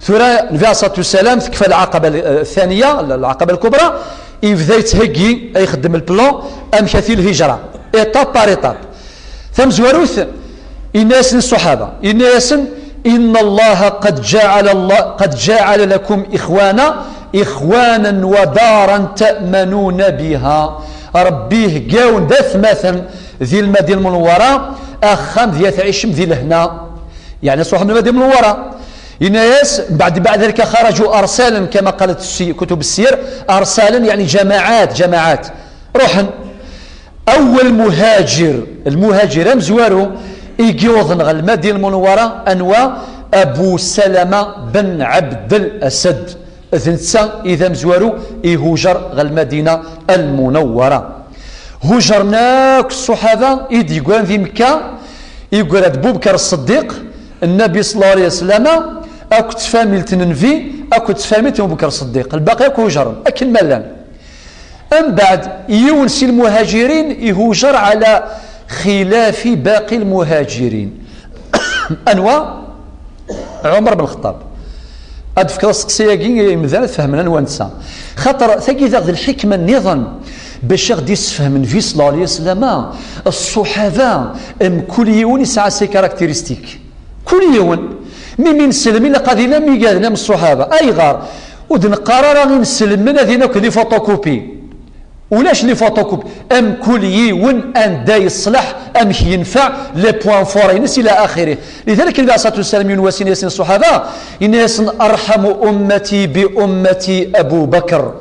Tura, Nnbi ɛalayhi ṣṣalatu wassalam, tekfa lɛaqaba, eh, ثانية, lɛaqaba lkubra, yebda yettheggi, ad ixeddem le plan, amek ad t-, lhijra, étape par étape. Tamezwarut, yenna-yasen i ṣṣuḥaba, yenna-yasen: "إن الله قد جعل الله، قد جعل لكم إخوانا، إخوانا ودارا تأمنون بها." Rebbi ihegga-wen d atmaten di Lmadina Lmunawwara, axxam di ad tɛicem di lehna. Yeɛni ṣṣuḥaba n Lmadina Lmunawwara. Yenna-yas, بعد، بعد ذلك خرجوا أرسالا كما قالت السي-، كتب السير، أرسالا يعني جماعات، جماعات. Ruḥen. Awwal muhajir, lmuhajir amezwaru i yewwḍen ɣer Lmadina Lmunawwara, anwa? Abu Salama ben Ɛebd Lasad. D netta i d amezwaru ihujer ɣer Lmadina Lmunawwara. Hujren akk ṣṣuḥaba i d-yeggran di Mekka, yeggra-d Bubekr Ṣṣeddiq, Nnabi ṣella Llahu ɛalayhi wa sallam, akked tfamilt n Nnbi, akked tfamilt n Bubekr Ṣṣeddiq. Lbaqi akk hujren, akken ma llan. Mbeɛd, yiwen si lmuhajirin ihujer ɛla xilafi baqi lmuhajirin. Anwa? Ɛumer ben Lxeṭṭab. Ad d-fkeɣ asteqsi-agi i yimdanen ad fehmen anwa netta. Xaṭer tagi daɣ d lḥikma nniḍen bac ad aɣ-d-issefhem Nnbi ṣella Llahu ɛalayhi wa sallam, ṣṣuḥaba, mkul yiwen yesɛa ses caractéristiques. Kul yiwen. Mi, mi neslem, ilaq ad ilin am yigaden am ṣṣuḥaba. Ayɣer? Ur d-neqqar ara i ineslmen ad ilin akk di photocopie. Ulac les photocopies. Mkul yiwen anda yeṣleḥ, amek yenfeɛ, les points forts-ines, ila axirih. Lidalik, Nnbi ɛalayhi ṣṣalatu wassalam, yiwen wass yenna-yasen i ṣṣuḥaba, yenna-yasen: "أرحم أمتي بأمتي أبو بكر."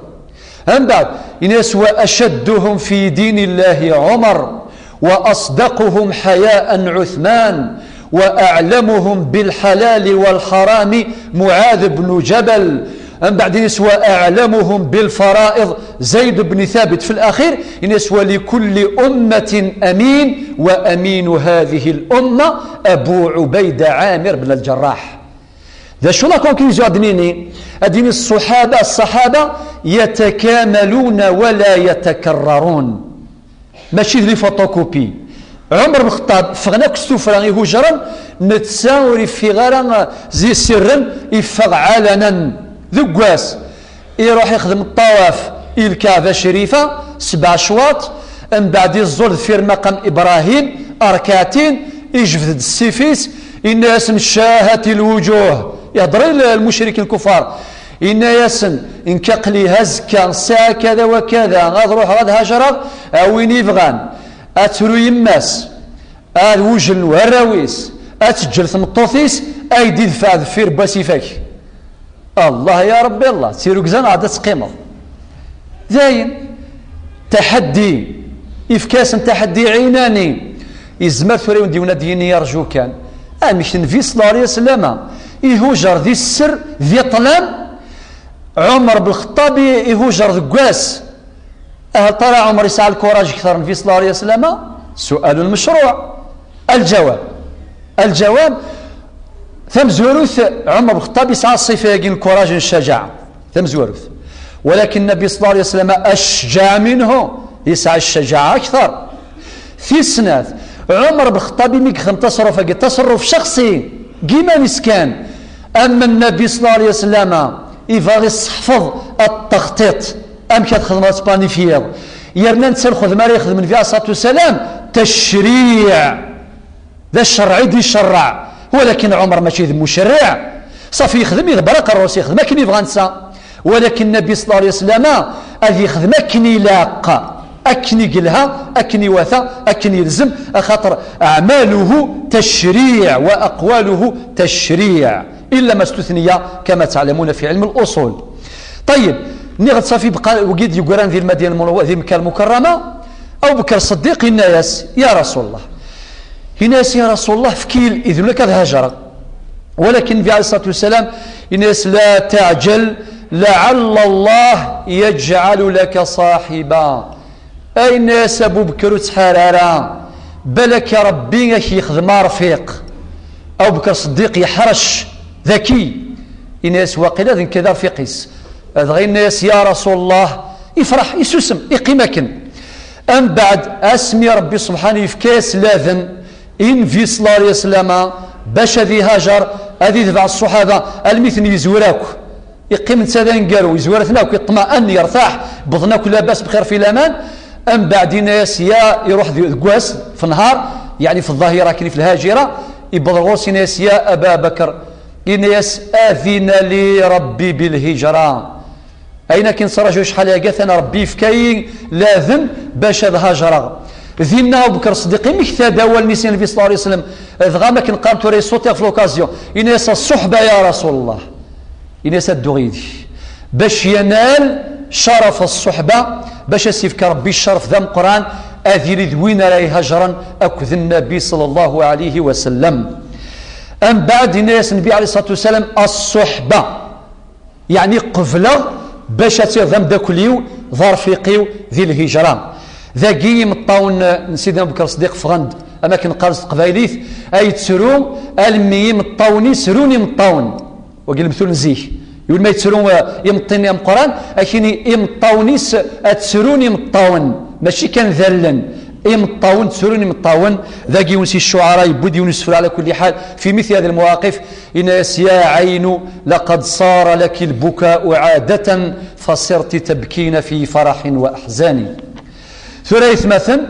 Mbeɛd, yenna-yas: "وأشدهم في دين الله عمر، وأصدقهم حياء عثمان، وأعلمهم بالحلال والحرام معاذ بن جبل." Mbeɛd, yenna-yas: "وأعلمهم بالفرائض زيد بن ثابت." Fi laxir, yenna-yas: "ولكل أمة أمين، وأمين هذه الأمة أبو عبيدة عامر بن الجراح." D acu la conclusion ad d-nini? Ad d-nini ṣṣuḥaba, ṣṣaḥaba yatakamaluna wala yatakarrarun. Mačči d les photocopies. Ɛumer ben Lxeṭṭab, ffɣen akk s tuffra ihujren, netta ur iffiɣ ara, eh, zi sirren, iffeɣ ɛalanen. Deg wass, iruḥ ixdem ṭṭawaf i Lkaɛba Crifa, sebɛa cwaṭ, mbeɛd iẓẓul deffir maqam Ibrahim, rkaɛtin, ijbed-d ssif-is, inna-yasen: "Cahat lwujuh." Ihder i l-, lmucrikin lkuffar. Inna-yasen: "Nekk aql-i azekka, ssaɛa kada wa kada, ad ruḥeɣ ad hajareɣ, a win ibɣan, ad tru yemma-s, ad wujlen warraw-is, ad teǧǧel tmeṭṭut-is, ay d-idfeɛ deffir n wasif-ak. Allah ya Ṛebbi Allah, d tirugza neɣ ad teqqimeḍ. Dayen, taḥeddi, ifka-yasen taḥeddi ɛinani. Yezmer tura yiwen d-yiwen ad d-yini: "Yarju kan, amek Nnbi ṣella Llahu ɛalayhi wa sallam ihujer di sser, di ṭṭlam, Ɛumer ben Lxeṭṭab ihujer deg wass?" Ahel tara Ɛumer yesɛa lkuraj kter Nnbi ṣella Llahu ɛalayhi wa sallam? Su'alun mecruɛ. Aljawab, aljawab, tamezwarut, Ɛumer ben Lxeṭṭab yesɛa ṣṣifa-agi n lkuraj, n ccajaɛa. Tamezwarut. Walakin Nnbi ṣella Llahu ɛalayhi wa sallam acjaɛ minhu, yesɛa ccajaɛa akter. Tis snat, Ɛumer ben Lxeṭṭab imi yexdem taṣerruf-agi, taṣerruf cexṣi, n yiman-is kan. Ama Nnbi ṣella Llahu ɛalayhi wa sallam, ibɣa iseḥfeḍ at-texṭiṭ, amek ad txedmeḍ, ad tplanifiyeḍ. Yerna netta lxedma ara yexdem Nnbi ɛalayhi ṣṣalatu wa ssalam, tecṛiɛ. D acerreɛ i d-icerreɛ. Walakin Ɛumer mačči d mucerriɛ. Ṣafi yexdem, iḍebber aqerru-s, yexdem akken yebɣa netta. Walakin Nnbi ṣella Llahu ɛalayhi wa sallam ad yexdem akken ilaq, akken i yelha, akken iwata, akken yelzem, axaṭer أعماله تشريع وأقواله تشريع. إلا ما استثني كما تعلمون في علم الأصول. طيب، nniɣ-d ṣafi bqa wagi d-yeggran di Lmadina Lmunawwara, di Mekka Lmukarrama, Abu Bekr Ṣeddiq yenna-yas: "Ya Rasul Llah." Yenna-yas: "Ya Rasul Llah, efk-iyi idrimen-ik ad hajreɣ." Walakin Nnbi ɛalayhi ṣṣalatu wa ssalam yenna-yas: "لا تعجل، لعل الله يجعل لك صاحبا." Ay, yenna-yas Abu Bekr, ur ttḥar ara, balak Ṛebbi ad k-yexdem arfiq. Abu Bekr Ṣeddiq yeḥrec, daki. Yenna-yas: "Waqila d nekk ay d arfiq-is." Dɣa yenna-yas: "Ya Rasul Llah." Ifreḥ, isusem, iqqim akken. Ambeɛd, asmi Ṛebbi subḥanahu yefka-yas laden i Nnbi ṣella Llahu ɛalayhi wa sallam bac ad ihajer, ad itbeɛ ṣṣuḥaba, almi ten-yezwir akk. Iqqim netta d aneggaru, yezwir-aten akk, iṭma'an, yertaḥ, wwḍen akk labas bxir fi laman. Ambeɛd yenna-yas, ya, iruḥ di-, deg wass, fi nnhar, yeɛni fi ḍḍahira akken, fi lhajira, iwweḍ ɣur-s, yenna-yas: "Ya Aba Bakr," yenna-yas, "adina li Ṛebbi bil hijra." Ayen akken ttrajuɣ acḥal aya, atan Ṛebbi yefka-yi laden bac ad hajreɣ. Dinna Abu Bekr Ṣeddiq imekta-d awal-nni s Nnbi ṣella Llahu ɛalayhi wa sallam, dɣa, am akken qqaren tura, yessuṭix ɣef l'occasion, yenna-yas: "Ṣṣuḥba ya Rasul Llah." Ini-as ad dduɣ yid-k. Bac yanal caraf ṣṣuḥba, bac as-yefk Ṛebbi ccerf d ameqqran, ad yili d win ara ihajren akked Nnbi ṣella Llahu ɛalayhi wa sallam. Ambeɛd, yenna-yas Nnbi ɛalayhi ṣṣalatu wa ssalam: "Ṣṣuḥba." Yeɛni qebleɣ bac ad tiliḍ d ameddakel-iw, d arfiq-iw di lhijra. Dagi imeṭṭawen n Sidna Abu Bekr Ṣeddiq ffɣen-d, am akken qqaren s teqbaylit, ay yettru almi imeṭṭawen-is run imeṭṭawen. Wagi lemtul n zik. Yiwen ma yettru, eh, imeṭṭi-nni ameqqran, ad k-yini imeṭṭawen-is ad ttrun imeṭṭawen, mačči kan d allen. Imeṭṭawen ttrun imeṭṭawen. Dagi yiwen si ccuɛara yewwi-d yiwen usefru, ɛla kulli ḥal, fi mitli hadi lmawaqif, yenna-yas: "Ya ɛaynu, laqad ṣara laki lbukau ɛadatan, fasirti tabkina fi faraḥin wa aḥzani." Tura aytmaten,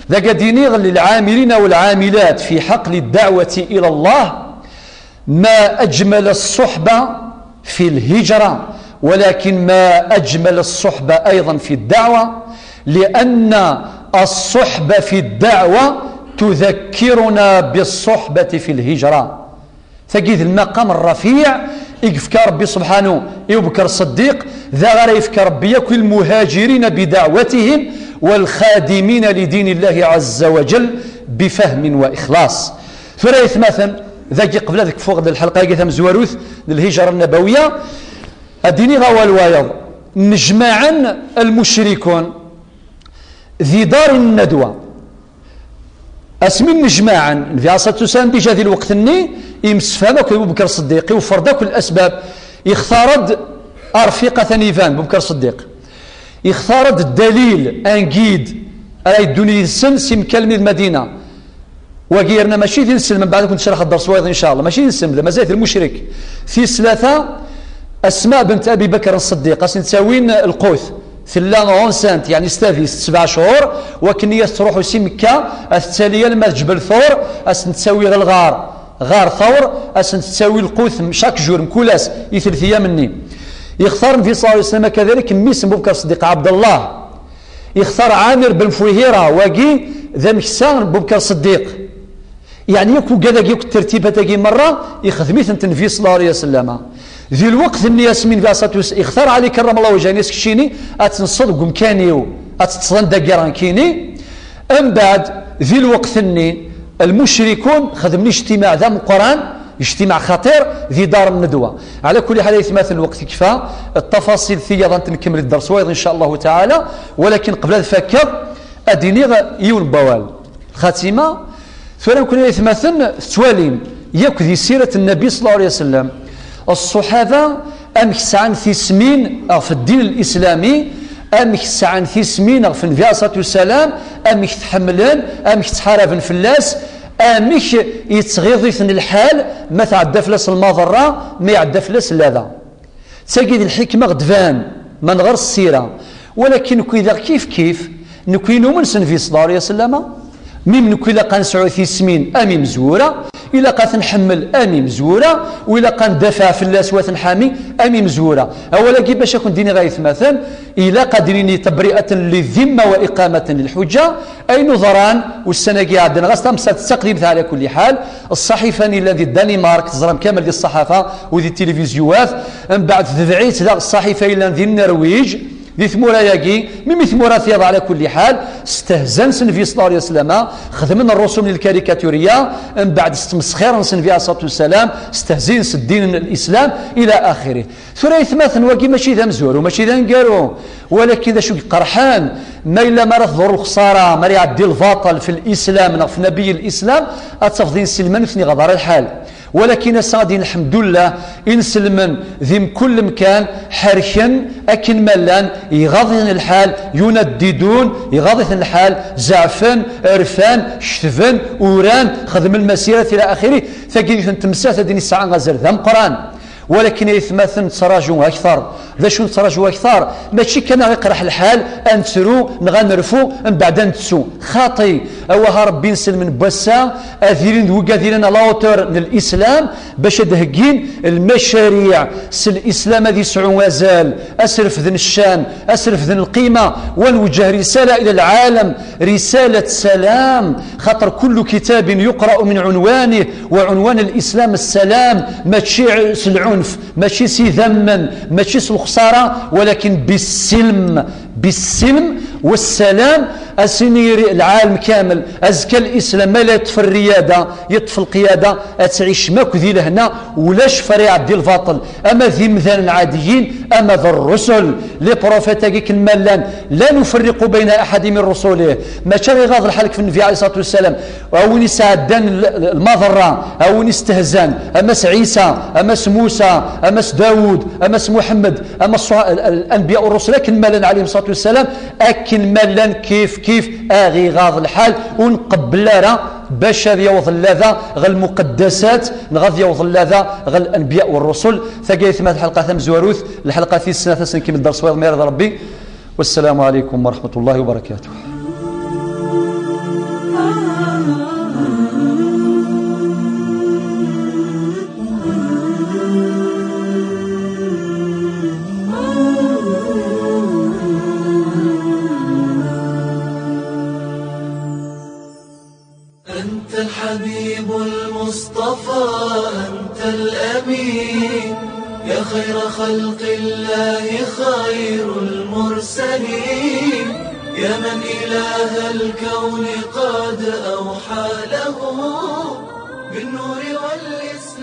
dagi ad d-iniɣ lilɛamilina walɛamilat fi ḥaqli ddaɛwati ila Allah, ما أجمل الصحبة في الهجرة، ولكن ما أجمل الصحبة أيضا في الدعوة، لأن الصحبة في الدعوة تذكرنا بالصحبة في الهجرة. Tagi d lmaqam rrafiɛ i yefka Ṛebbi subḥanu i Ubekr Ṣeddiq, d aɣ ara yefk Ṛebbi yakk i lmuhajirin bidaɛwatihim walxadimina lidini Llahi ɛazza wa jall bifahmin wa ixlaṣ. Tura aytmaten, dagi qbel ad kfuɣ d lḥelqa-agi tamezwarut n lhijra nnabawiya, ad d-iniɣ awal wayeḍ. Nnejmaɛen lmucrikun di dar nnadwa. Asmi nnejmaɛen, Nnbi ɛalayhi ṣṣalatu wa ssalam, dija di lweqt-nni, imsefham akk d Abu Bekr Ṣeddiq, iweffer-d akk lasbab, ixtar-d arfiq atan iban, Abu Bekr Ṣeddiq. Ixtar-d ddalil, un guide, ara yeddun yid-sen si Mekka almi d Madina. Wagi yerna mačči d ineslem, mbeɛd ad kent-craḥeɣ dders wayeḍ, incallah, mačči d ineslem, d mazal d lmucrik. Tis tlata, Asma bent Abi Bakr Ṣeddiq, ad sen-ttawin lqut. Tella ɣunsant, yeɛni s tadist, sebɛa cchur, wakken i as-tettruḥu si Mekka, ad tettali alma d Ǧebel Tur, ad sen-tettawi ɣer lɣar, ɣar Tawr, ad sen-tettawi lqut m-, chaque jour, mkul ass, i telt iyam-nni. Ixtar Nnbi ṣella Llahu ɛalayhi wa sallam kadalik mmi-s n Bubekr Ṣeddiq, Ɛebdellah. Ixtar Ɛamir ben Fuhira, wagi d ameksa n Bubekr Ṣeddiq. Yeɛni akk ugad-agi, akk tertibat-agi merra, ixdem-itent Nnbi ṣella Llahu ɛalayhi wa sallam. Di lweqt-nni, asmi Nnbi ṣella Llahu ɛalayhi wa sallam ixtar Ɛli karramallahu wajhahu, as-keččini ad tenseḍ deg umkan-iw, ad teṭṭseḍ anda i ra nekkini. Mbeɛd, di lweqt-nni, lmucrikun xedmen ijtimaɛ d ameqqran, ijtimaɛ xaṭir, di Dar Nnedwa. Ɛla kulli ḥal, aytmaten, lweqt ikfa, ttafaṣil tiyaḍ ad tent-nkemmel deg dders wayeḍ, in ca'a Llahu taɛala, walakin qbel ad fakkeɣ, ad d-iniɣ yiwen n wawal. Lxatima, tura nekkni aytmaten tettwalim yakk di sirat Nnbi ṣella Llahu ɛalayhi wa sallam, ṣṣuḥaba amek sɛan tismin ɣef ddin lislami, amek sɛan tismin ɣef Nnbi ɛalayhi ṣṣalatu wassalam, amek t-ḥemmlen, amek ttḥaraben fell-as, amek yettɣiḍ-iten lḥal ma tɛedda fell-as lmaḍerra, ma iɛedda fell-as llada. D tagi d lḥikma ɣ-d-tban ma nɣer ssira. Walakin nekki daɣ kif kif, nekki numen s Nnbi ṣella Llahu ɛalayhi wa sallam. Mim nekki ilaq ad nesɛu tismin am imezwura, ilaq ad t-nḥemmel am imezwura, u ilaq ad ndafeɛ fell-as u ad t-nḥami am imezwura. Awal-agi, bac ad kent-d-iniɣ aytmaten, ilaq ad d-nini tabri'atan lidimma wa iqamatan lilḥuǧǧa. Ayen uḍran ussan-agi iɛeddan, ɣas tamsalt d taqdimt ɛla kulli ḥal, ṣṣaḥifa-nni yellan di Danimark, teẓram kamel di ṣṣaḥafa u di tilivizyuwat, mbeɛd tebɛ-itt daɣ ṣṣaḥifa yellan di Nnerwiǧ, di tmura-agi, mimi tmura tiyaḍ ɛla kulli ḥal, stehzan s Nnbi ṣella Llahu ɛalayhi wa sallam, xedmen rrusum n lkarikaturiya, mbeɛd stmesxiren s Nnbi ɛalayhi ṣṣalatu wassalam, stehziyen s ddin n lislam, ila axirih. Tura aytmaten, wagi mačči d amezwaru, mačči d aneggaru, walakin d acu i iqerḥen, ma yella mi ara tḍur lexsara, mi ara iɛeddi lbaṭel f lislam neɣ f nabiy lislam, ad tafeḍ inselmen ur ten-iɣaḍ ara lḥal. Walakin ass-a ad d-nini lḥemdullah, inselmen di mkul lemkan ḥerken akken ma llan, iɣaḍ-iten lḥal, yunaddidun, iɣaḍ-iten lḥal, zeɛfen, rfan, ketben, uran, xedmen lmasirat ila axirih. Tagi yiwet n temsalt ad d-nini tesɛa azal d ameqqran. Walakin aytmaten, nettraǧu akter. D acu nettraǧu akter? Mačči kan ad iqerreḥ lḥal, ad nettru neɣ ad nerfu, mbeɛd ad nettu. Xaṭi, awah a Rebbi, inselmen n wass-a ad ilin d wigad yellan à la hauteur n lislam, bac ad d-heggin lmacariɛ s lislam ad yesɛu azal, ad s-refden ccan, ad s-refden lqima, wa nweǧǧeh risala ila lɛalam, رسالة سلام، خاطر كل كتاب يقرأ من عنوانه، وعنوان الإسلام السلام، ماشي س العنف، ماشي س يذمن، ماشي س الخسارة، ولكن بالسلم، بالسلم والسلام. Asini العالم كامل، أزكى الإسلام، ما لا يطفي الريادة، يطفي القيادة، ad tɛic makk di lehna, ulac fariɛa di lbaṭel, ama d imdanen ɛadiyin, ama d rrusul, les prophètes-agi akken ma llan, la nuferriqu bayna aḥadi min rusulih, mačči ad iɣaḍ lḥal deg Nnbi ɛalayhi ṣṣalatu wassalam, a win isɛeddan l-, l-, lmaḍerra, a win istehzan, ama s Ɛisa, ama s Musa, ama s Dawud, ama s Muḥemmed, ama s ṣṣuḥ-, l-, l-, l-anbiya u rrusul akken ma llan ɛalayhim ṣṣalatu wassalam, akken ma llan kif kif, ad iɣaḍ lḥal, ur nqebbel ara bac ad yaweḍ llada ɣer lmuqaddasat, neɣ ad yaweḍ llada ɣer lanbiya u rrusul. Tagi aytmaten lḥelqa tamezwarut, lḥelqa tis snat, ad s-nkemmel dders wayeḍ mi ara d Rebbi. Wassalamu ɛalaykum wa raḥmatullahi wa barakatuh. أنت الحبيب المصطفى، أنت الأمين، يا خير خلق الله، خير المرسلين، يا من إله الكون قد أوحى له بالنور والإسلام.